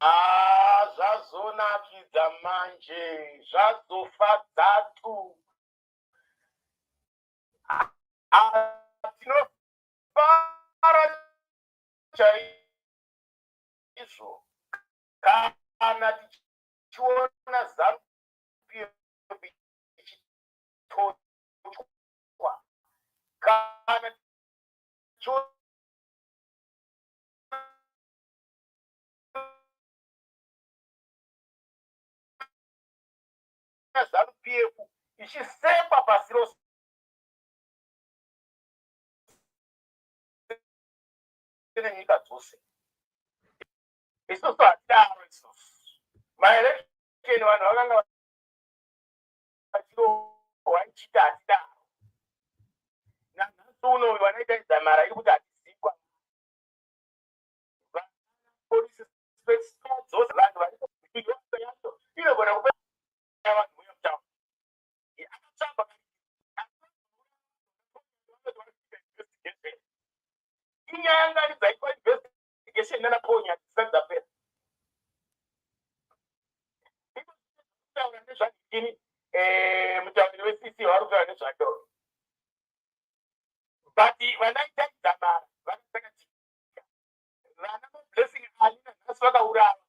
Ah, zvazonakidza manje, zvazofadza tu. Ah, tinofara chaizvo kana tichiona ZANU PF ichitochwa, kana tichiona ZANU PF ichisekwa pasi rose nenyika dzose. Isusu hatidaro isusu. Maelection vanhu vakanga vachirohwa ichiti hatidaro. Nanhasi uno uyu vanoita idzamara iri kuti hatizikwa. Police dzose vanhu vari yacho inogona kupa vanhu muya mutauni. Akatsvagwa inyaya ngani dzaitwa investigation nana Paul Nyathi dzisati dzapera. Kutaura nezvadikini mutauriri weCC vari kutaura nezvake, but vanaita idzamara vakatsakatika vana Blessing Ali nanhasi vakaurawa,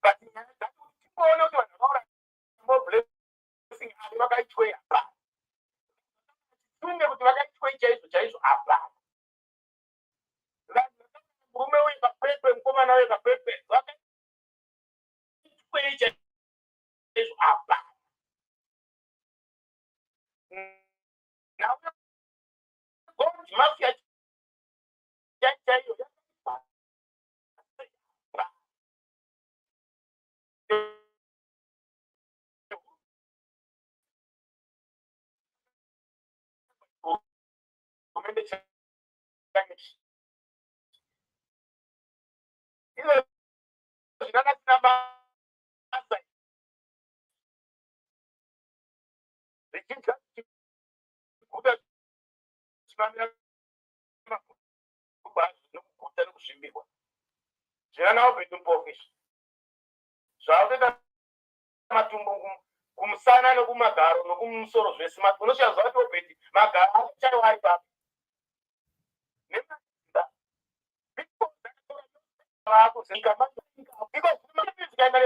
but nyaya dzacho kuti timboone kuti vanhu vakauraya Blessing Ali vakaitwei, hapana. Tifunge kuti vakaitwei chaizvo chaizvo, hapana. Vanhu murume uyu kakwekwe, mukomana uyu kakwekwe, vakaitwei chaizvo, hapana. Nhau gold mafia chaiyo yakaitwa. Hurumende chake izvo zvinakasina basa zvichidya zvichiguta chimamira makumbo azvo nokuguta nokuzvimbirwa zvina Obert Mpofu izvi zvakutoita matumbu kumusana nokumagaro nokumusoro zvese. Unosvika zvati Obert magaro acho chaiwo ari papi nemasimba zikaenda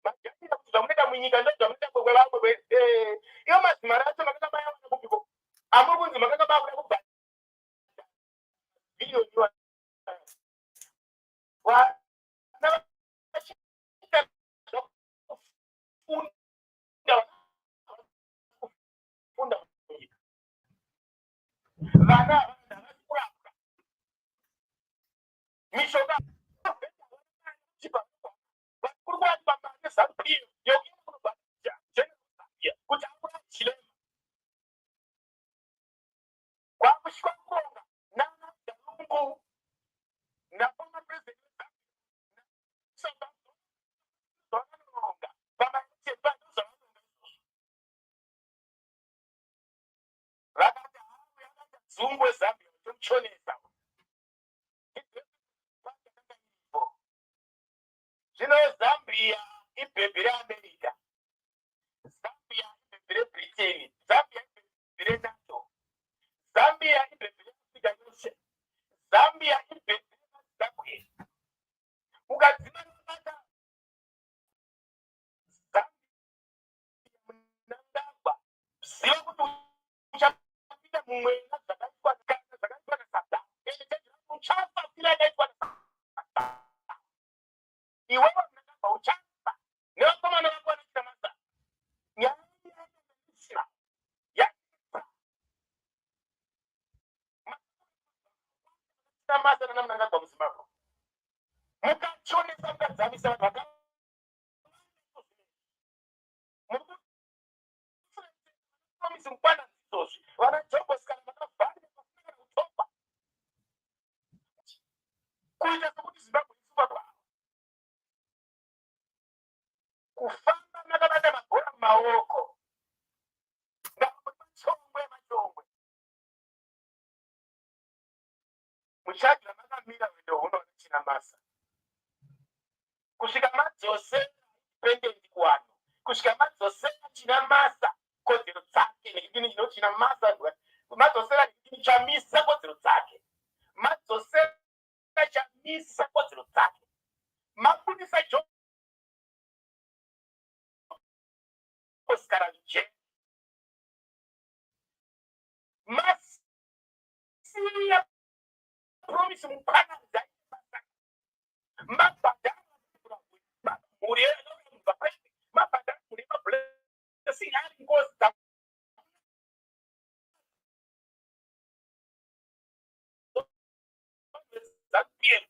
majaira kuti zvamunoita munyika ndo zvamunoita kwevamwe. Iyo mazimari acho makanga mayawana kupiko amuri kunzi makanga makuda kubhadhara biliyoni? Vana vachiita zvokufunda, kufunda munyika, vana havasi kurapwa, mishonga kuri kuwanikwa mari neZANU PF yokuenda kunobhadhara Zambia kuti auraye Chilema kwakusvika kuronga nanaDalungu naformer president weZambia zvavanoronga pamaelection ndozvavanoronga izvozvo. Vakati hawe akaita dzungu weZambia tomuchonesa. Zvino Zambia ibhebhi reAmerica, Zambia ibhebhi reBritain, Zambia ibhebhi reNATO, Zambia ibhebhi reAfrica yose, Zambia ibhebhi remaZimbabwe. Ukadzima bata Zambia, Mnangagwa, ziva kuti uchapinda mumwena zvakaitwa kana zvakaitwa naSaddam. Ende uchafa fira yakaitwa naSaddam. Iwewe Mnangagwa uchafa nevakomana vako vanoita masa. Nyaya yaita masa nana Mnangagwa muZimbabwe mukachonesa mukadzamisa vanhu vaka muri mukwana izvozvi vana Jobos kana makavharira pasina kana kutongwa kuita sekuti Zimbabwe isuperpower, kufamba makabata mabhora mumaoko ngamwe machongwe machongwe. Muchadya makamira rwendo rwuno Chinamasa kusvika madzosera independent kuvanhu, kusvika madzosera Chinamasa kodzero dzake. Nekidini chino Chinamasa, madzosera nekidini Chamisa kodzero dzake, madzosera Chamisa kodzero dzake, mabudisa Oscar Mujeri, masiya Promise Mukwananzi, mabhadhara mhuri, mabhadhara mhuri, maBlessing ari ngozi. ZANU-PF,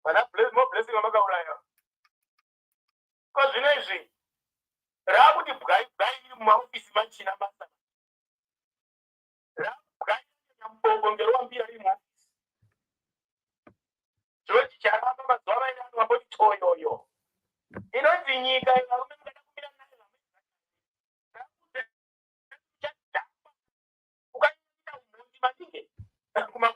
vana Blessing vamakauraya. Ko zvino izvi raakuti bwai bwai iri mumaofisi maChina masa, raakubwai nyamubongo ngerowambira riri muofisi. George Charamba mazuva 2 anovamboti toyoyo inonzi nyika. Varume mukada kumira nayo, chadhakwa, ukaita umhondi maningi kuma.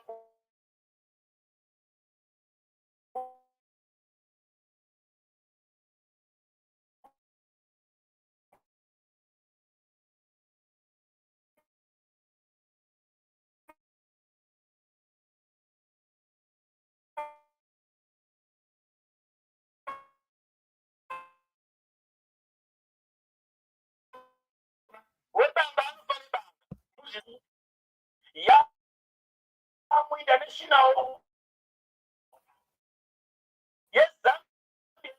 Webanga anofa nebanga yamuinternational yeZambia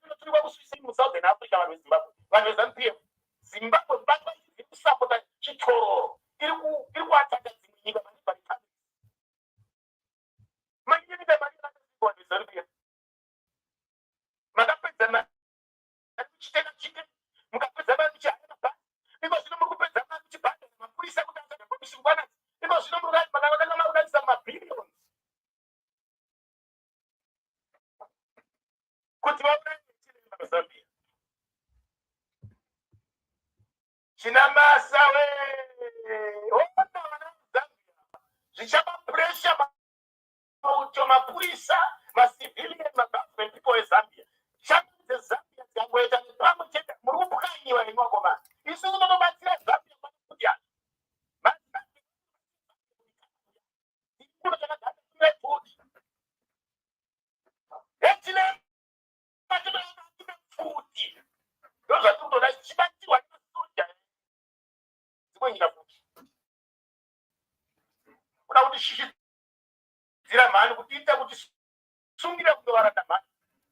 inoturikwa kuSwisi, muSouthern Africa. Vanhu veZimbabwe, vanhu veZANU-PF, Zimbabwe batwa iri kusapota chitororo, iri kuataka dzimwe nyika maneighboring. Manyika mari, vanhu veZANU-PF, makapedza mari muchitenga chicken, mukapedza mari muchihaya mabhasi. Iko zvino muri kupedza mari muchibhadhara mapurisa kuti asade Promise. Iko zvino makanga makudanisa mabhillions kuti vauraye Zambia. Chinamasa we, ona vana veZambia zvichapa pressure, mauto, mapurisa, macivilian, magovernment people eZambia. Shamba dzeZambia dzikangoita nepamwe chete, muri kupwanyiwa imi vakomana. Isusu totobatsira Zambia kuti kuno takagara pfuti pfuti, ndozvatiri kutoda, chibatsirwa nemasoja dzimwe nyika futi. Kuda kuti shishidzira mhani, kutiita kuti sungira kunge varanda mhani.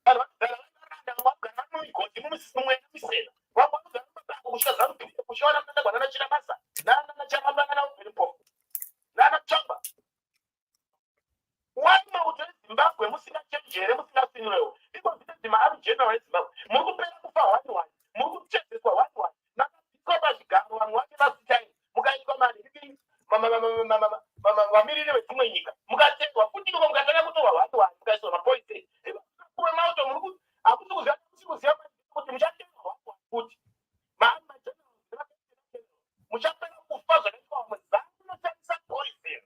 Vanhu vanogara varanda, vagara mumigodhi, mumwena misena, vamwe vanogara mumabako kusvika ZANU kusvika vana Mnangagwa nana Chinamasa nana Charamba nana Mpofu nana Tsvangwa. Wai mauto eZimbabwe musingachenjere, musingasinirewo iko zvine maarmy general eZimbabwe? Muri kupera kufa one one, muri kuchezeswa one one. Makabviswa pazvigaro vamwe vacho vasitai, mukaitwa manhiki vamiriri vedzimwe nyika, mukatendwa futi iko, mukatanga kutorwa one one, mukaiswa mapoison mauto. Muri hamusi kuziva, hamusi kuziva kuti muchatendwa one one futi. Muchapera kufa zvakaitwa vamwe. ZANU inoshandisa poison.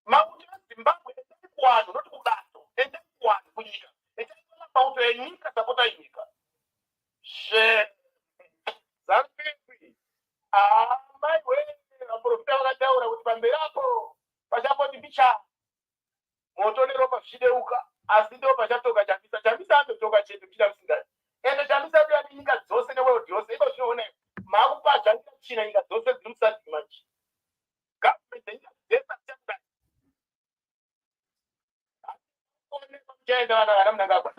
Mauto eZimbabwe, endai kuvanhu, noti kubato, endai kuvanhu, kunyika, endai kuona mauto enyika, sapotai nyika. She ZANU-PF, amai we, vaprofita vakataura kuti pamberi apo pachamboti mbicha moto neropa zvichideuka, asi ndo pachatoka Chamisa. Chamisa andotoka chete kuchita musingari. Ende Chamisa uya nenyika dzose, neworld yose. Iko zvinoona maakupazvanira China, nyika dzose dziri muSADC manje, government dzenyika dzese adzichakudai. Muchaenda vana Mnangagwa.